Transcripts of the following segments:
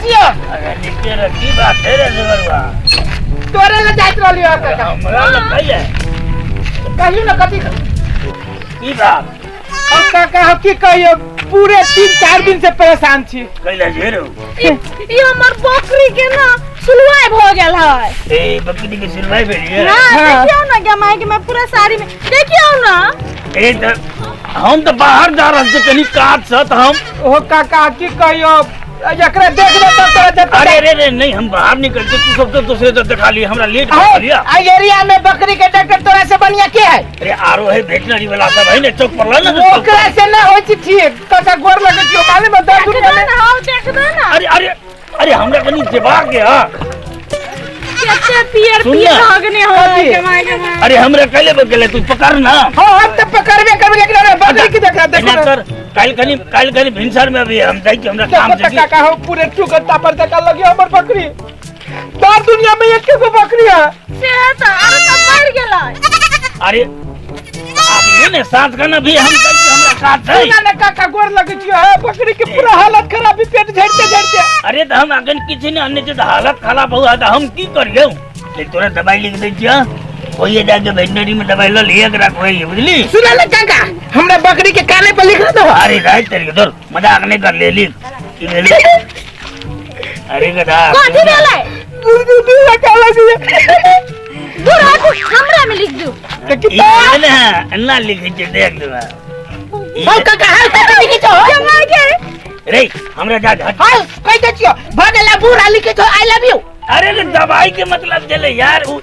छियो। अरे नीचे रे, की बात है रे देवरुआ? तोरे ले जाइत रहलियो काका। हमरा लग कहिया? कहियो ना कथी की बात? अब काका हम की कहियो, पूरे 3-4 दिन से परेशान छी। कैला जे रो? ई हमर बकरी के ना सुलवाई भ गेल है। ए बकरी के सुलवाई भेल ये? हां, देखियो ना गे माई के, मैं पूरा साड़ी में देखियो ना। ए त हम तो बाहर जा रहल छी कनी काज से, त हम ओ काका की कहियो, एकरा देखबे तब तोरा जत। अरे रे रे नहीं, हम बाहर निकलते, तू सब तो दूसरे जगह देखा ली, हमरा लेट हो गया। आ एरिया में बकरी के डॉक्टर तोरा से बढ़िया के है? अरे आरो है वेटनरी वाला सब है ने, चौक पर ना। ओकरा से ना होई छी ठीक काका, गोर लगे छियो, मालूम है दर्द दुनिया में। ना हो देखबे ना। अरे अरे अरे हमरा कनी जेबा के हां केते पियर पियर हगने हो के माई के। अरे हमरा कैले बगले तू पकड़ ना। हां हम त पकड़बे करबे, लेकिन अरे बकरी के देखा देखो कर। काल कनी भिनसर में अभी हम जाई के हमरा काम छै। काका हो पूरे टुकता पर देखा लगी हमर बकरी, तार दुनिया में एक गो बकरी है से त अरे त मर गेलै। अरे आप ये ने साथ का ना भी हम जाई के हमरा काज छै। ना ना काका गोर लगे छियो, है बकरी के पूरा हालत खराब है, पेट झड़ते झड़ते। अरे त हम अगन किछि ने अन्य छै त हालत खराब हो त हम की करियौ? ले तोरा दवाई लिख दै छियो, ओइए जाके वेटनरी में दवाई ल लिए एकरा खोइए, बुझली? सुन ले काका, हमरा बकरी के काने पर लिख दो। अरे राइट तेरे के दर मजाक नहीं कर ले लिख। अरे गधा कथि भेलै? दूध का लगी दूर हटू, हमरा में लिख दू। त किताब ना अन्ना लिख छै देख लेबा। हां काका, हां काका लिखै छौ जमा के रे हमरा जा हट। हां कह दै छियो भगला बूढ़ा लिखै छौ I love you. अरे रे दवाई के मतलब चले यार, उ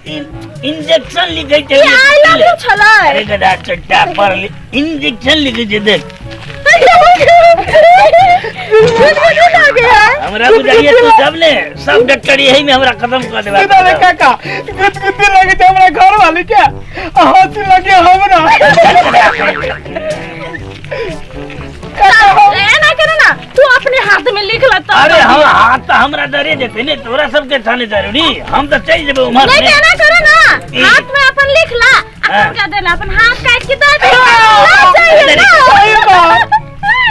इंजेक्शन लिखै छै। I love you छलै। अरे गधा चट्टा पर इंजेक्शन लिखै छै देख। हमरा बुझाइए तू सब ने सब डॉक्टर यही में हमरा खत्म कर देबा। सुना रे काका, गुदगुदी लगे छै हमरा घर वाली के, हंसी लगे हमरा। एना करे ना तू अपने हाथ में लिख ल। अरे हम हाथ त हमरा डरे जेते ने, तोरा सबके थाने जरूरी, हम त चल जेबे उमर। नहीं एना करे ना, हाथ में अपन लिख ला, अपन का देला अपन हाथ काट के दे दे।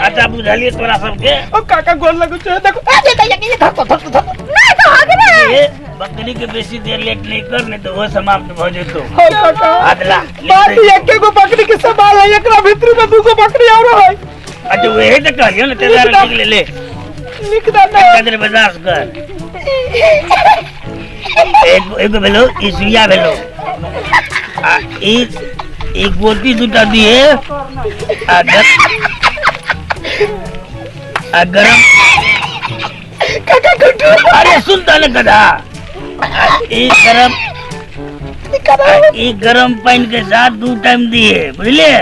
अच्छा बुझलिए तोरा सबके। ओ काका गोर लगै छै देखो। ए जे दैया के धर धर धर नहीं तो हग रे। ए बकरी के बेसी देर लेट नहीं कर, नहीं तो वो समाप्त भ जेतो। हो काका हाथ ला। बात एके गो बकरी के सवाल है, एकरा भीतर में दू गो बकरी और है। अच्छा वही तो कहलियो ना, तेरा लिख ले ले लिख दे ना। तेरे बर्दाश्त कर। एक एक भेलो ई सुइया भेलो आ ई एक गोटी दूटा दिए आ आ गरम काका गुड्डू। अरे सुन त गधा, ई गरम ई गरम पानी के साथ 2 टाइम दिए, बुझले?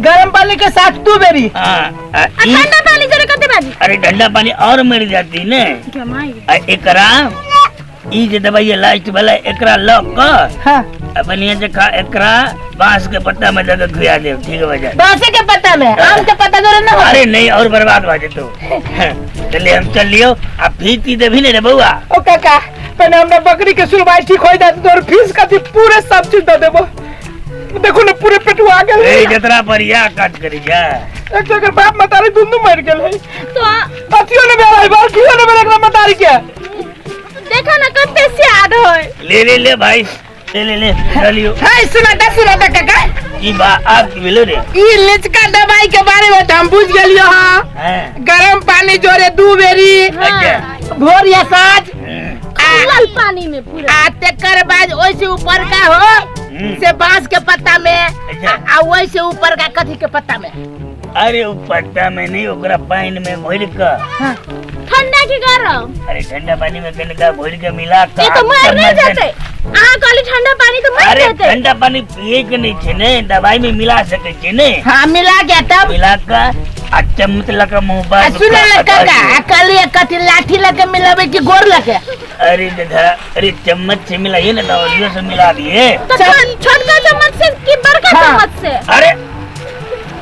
गरम पानी के साथ 2 बेरी। हां ठंडा पानी जरे कते बाजी? अरे ठंडा पानी और मर जाती ने। एकरा ई जे दवाई लास्ट वाला एकरा ल क हां बढ़िया से खा, एकरा बांस के पत्ता में जगह घुया दे, ठीक है बजा? बांस के पत्ता में, आम के पत्ता जोरे ना हो। अरे नहीं और बर्बाद भ जेतो। चलिए हम चल लियो, आ फीस देबी ने रे बउआ। ओ काका पहले हमरा बकरी के सुलवाई ठीक हो जात तोर फीस कथी पूरे सब चीज दे देबो। देखो ने पूरे पेटुआ गेल। ए जतरा बढ़िया काज करी जा। एक तो एकर बाप मतारी दुनू मर गेल है तो अथियो ने भेल है, बरखियो ने भेल एकरा मतारी के। देखो ना कते स्याद होय। ले ले ले भाई ले ले ले चलियो। है सुना दे सुना दे काका, ई बा आप की भेलो रे? ई लिचका दवाई के बारे में हम बुझ गेलियो। हां गरम पानी जोरे 2 बेरी, भोर या साँझ, खुलल पानी में पूरा, आ तेकर बाद ओइसे ऊपर का हो से बांस के पत्ता में, आ ओइसे ऊपर का कथी के पत्ता में? अरे उ पत्ता में नहीं, ओकरा पानी में घोल के। ठंडा की गरम? अरे ठंडा पानी में कनिका घोल के मिला के। ये तो मर नहीं जाते। अहाँ कहली ठंडा पानी तो मर अरे जाते। ठंडा पानी पिए के नहीं छे ने, दवाई में मिला सके छे ने। हां मिला के तब मिला के आ चम्मच लगा मुंह पर। सुन ले काका, कहली कथी लाठी लगे मिलावे की गोर लगे? अरे दादा, अरे चम्मच से मिलाइए ना, दवाइयों से मिला दिए। तो छोटका चम्मच से कि बड़का चम्मच से? अरे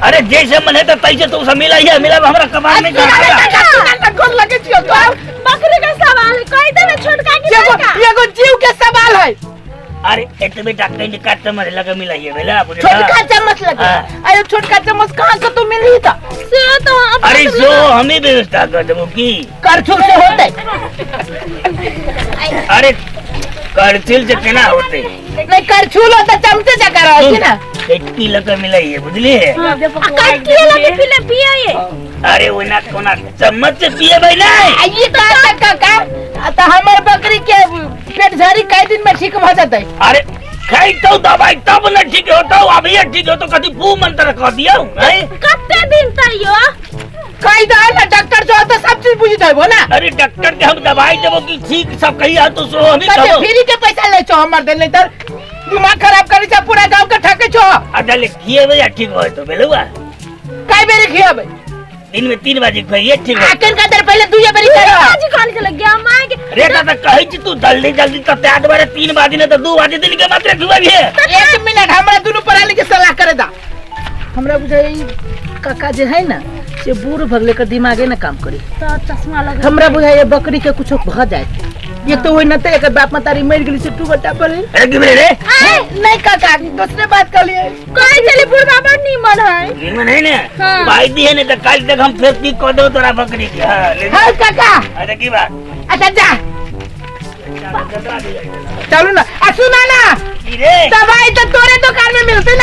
अरे जैसे मन है तो तैसे तो उसे मिलाइए, मिला हमरा कमाल नहीं करता। गोर लगे छियो बकरी का सवाल है, कह दे ना छोटका की बड़का? एगो जीव के सवाल है। अरे एतबे टा कहीं का चम्मच लगे मिलाइए भेला। छोटका चम्मच लगे? अरे छोटका चम्मच कहां से तू मिलही त? से तो अरे दवाई सो हमें व्यवस्था कर देबो की। करछुल से होते। अरे करछुल से केना होते? नहीं करछुल होता चमचे जका रहो छी ना। कटकी लगा मिलाई है बुझलिए? आ कटकी लगे पिले पिए। अरे ओना कोना चम्मच से पिए भाई नहीं। आ ई का काका त हमर बकरी के पेट झाड़ी कई दिन में ठीक भ जतै। अरे खाई तो दवाई तब न ठीक होतो, अभी ठीक होतो कथी फू मंत्र कह दियौ हैं? कते दिन तैयो कई दो ना डॉक्टर जो तो सब चीज बुझ देबो ना। अरे डॉक्टर के हम दवाई देबो कि ठीक सब कही आ तो सो हमें कते कहो। फ्री के पैसा ले छो हमर दे, नहीं तर दिमाग खराब करी छ पूरा गांव के ठके छो। अच्छा ले खिएबे या ठीक होय तो बेलुआ। कई बेरी खिएबे? दिन में 3 बाजी खइए ठीक हो। आखिर का दर पहले 2 बेरी करो। बाजी कौन के लग गया मां के? रे दादा कहै छी तू जल्दी जल्दी त त्याग बारे 3 बाजी ने त 2 बाजी दिन के मात्र खिएबे। एक मिनट हमरा दुनु पराली के सलाह करे दा। हमरा बुझाई काका जे है ना से बूढ़ भगले के दिमागे ना काम करी तो चश्मा लगा। हमरा बुझाई बकरी के कुछो भ जाए। ये तो वही न त एक बाप मतारी मर गेली से टू बटा पर। अरे की रे? नहीं काका दूसरे बात कर लिए। कहि चली बुढ़वा बड़ नीमन है। नीमन है ना? हाँ। भाई दी है ने त काल तक हम फेर की कह दो तोरा बकरी के। हां ले। हां काका। अरे की बात? अच्छा जा चलो ना। आ सुना ना की रे? दवाई तो तोरे दुकान में मिलती ना।